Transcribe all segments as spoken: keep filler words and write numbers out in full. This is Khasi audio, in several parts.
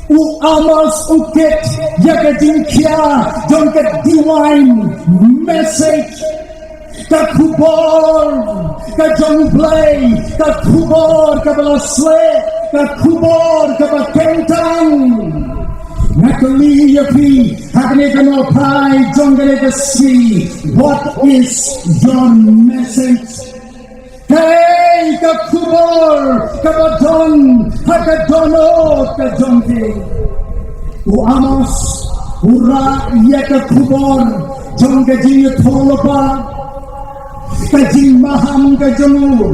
U Amos u kit ïa ka jingkhia jong ka divine message. Ka khubor ka jong U Blei, ka khubor kaba la sleh, ka khubor kaba kyntang. Nga kylli ïa phi ha kane ka nohphai jong kane ka sngi, what is your message? Kaei ka khubor kaba don ha ka dohnud ka jong phi? U Amos u rah ïa ka khubor jong ka jingïathuhlypa, ka jingmaham ka jong u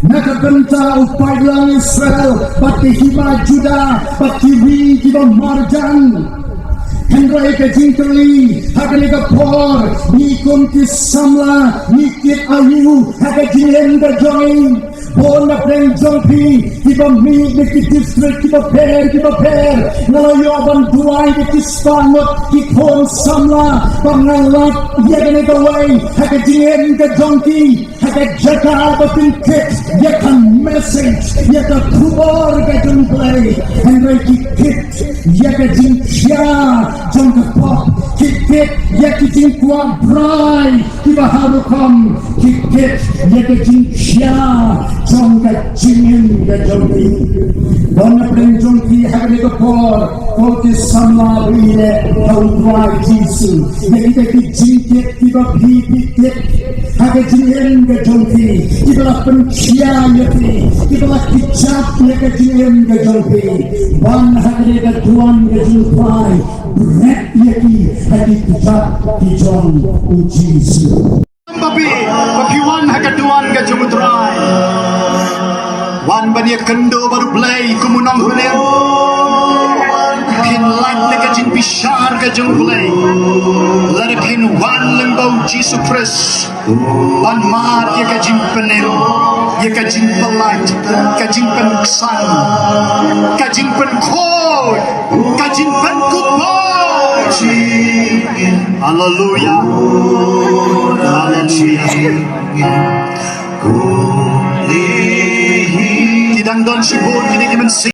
na ka bynta u paidlang Israel bad ka hima Judah bad ki ri kiba marjan. Hynrei ka jingkylli ha kane ka por, ngi kum ki samla ngi kit aïu ha ka jingim ka jong ngi? Bun na pdeng jong phi kiba mih na ki district kiba pher kiba pher, nga la ïoh ban duwai da ki spah ngut ki khun samla ba nga lap ïa kane kawei ha ka jingim ka jong ki. Ha ka jaka ba pynkit ïa ka message, ïa ka khubor ka jong U Blei, hynrei ki kit ïa ka jingkhia jong ka pop, ki kit ïa ki jingkwah brai kiba ha rukom, ki kit ïa ka jingkhia jong ka jingim ka jong ki. Bun na pdeng jong ki ha kane ka por, ko ki samla ba ïeit ha U Trai Jisu, ïa kita ki jingkit kiba phi phi kit ha ka jingim ka jong phi, kiba la pynkhia ïa phi, kiba la kjat ïa ka jingim ka jong phi. Wan ha kane ka duwan ka jong U Trai, bret ïa ki ha ki kjat ki jong U Jisu. Ba phi, ba phi wan ha ka duwan ka jong U Trai. Wan ban ïakynduh bad U Blei kum u nongpynim. Phin lait na ka jingbishar ka jong U Blei. Lada phin wan lyngba U Jisu Khrist ban mad ïa ka jingpynim, ïa ka jingpyllait, ka jingpynksan, ka jingpynkhuid, ka jingpynkupbor. Haleluya. Haleluya. Ki dang don shibun kine ki mynsiem.